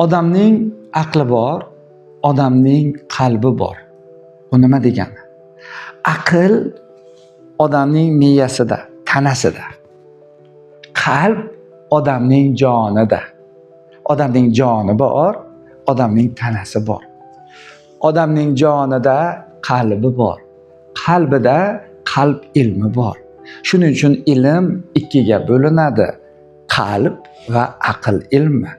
Odamning aqli bor, odamning qalbi bor. Bu nima degani? Aql odamning miyasida, tanasida. Qalb odamning jonida. Odamning joni bor, odamning tanasi bor. Odamning jonida qalbi bor. Qalbida qalb ilmi bor. Shuning uchun ilm ikkiga bo'linadi. Qalb va aql ilmi.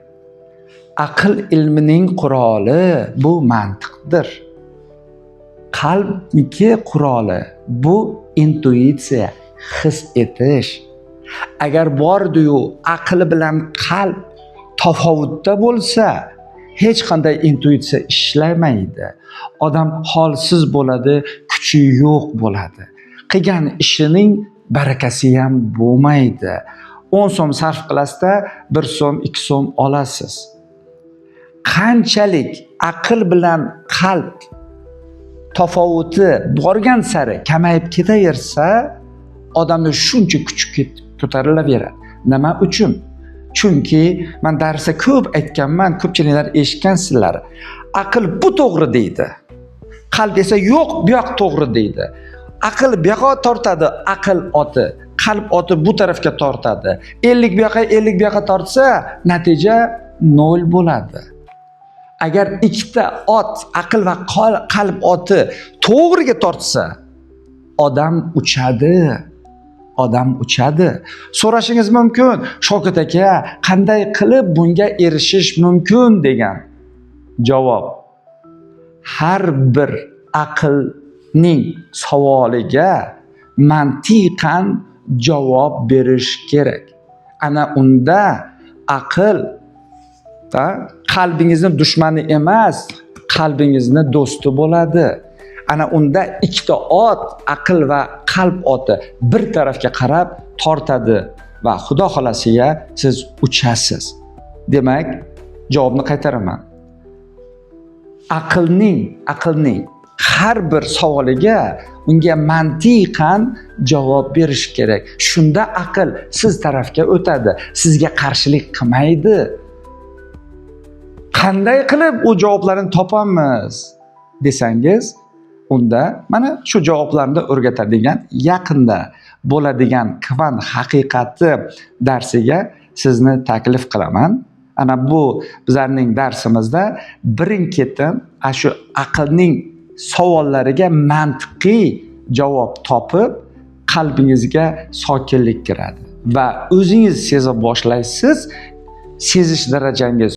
Aql ilmining quroli bu mantiqdir. Qalbniki quroli bu intuitsiya, his etish. Agar bordiyu aql bilan qalb tafovutda bo'lsa, hech qanday intuitsiya ishlamaydi. Odam holsiz bo'ladi, kuchi yo'q bo'ladi. Qilgan ishining barakasi ham bo'lmaydi. 10 so'm sarf qilasizda, 1 so'm, 2 so'm olasiz. Qanchalik aql bilan qalb tafovuti borgan sari kamayib ketaversa, odamda shuncha kuchi ko'tarilaveradi. Nima uchun? Chunki men darsda ko'p aytganman, ko'pchiliklar eshitgansizlar. Aql bu to'g'ri deydi. Qalb esa yo'q, bu yoq to'g'ri deydi. Aql bu yoqqa tortadi, aql oti. Qalb oti bu tarafga tortadi. 50 bu yoqqa, 50 bu yoqqa tortsa, natija 0 bo'ladi. Agar ikkita ot, aql va qalb oti to'g'riga tortsa, odam uchadi. Odam uchadi. So'rashingiz mumkin, Shavkat aka, qanday qilib bunga erishish mumkin degan. Javob: har bir aqlning savoliga mantiqan javob berish kerak. Ana unda aql qalbingizni dushmani emas, qalbingizni do'sti bo'ladi. Ana unda ikkita ot, aql va qalb oti bir tarafga qarab tortadi va Xudo xolasiga siz uchasiz. Demak, javobni qaytaraman. Aqlning har bir savoliga unga mantiqan javob berish kerak. Shunda aql siz tarafga o'tadi, sizga qarshilik qilmaydi. Qanday qilib u javoblarni topamiz desangiz, unda mana shu javoblarni o'rgatadigan yaqinda bo'ladigan kvant haqiqati darsiga sizni taklif qilaman. Ana bu bizlarning darsimizda birin-ketin shu aqlning savollariga mantiqiy javob topib, qalbingizga sokinlik kiradi va o'zingiz seza boshlaysiz, sezish darajangiz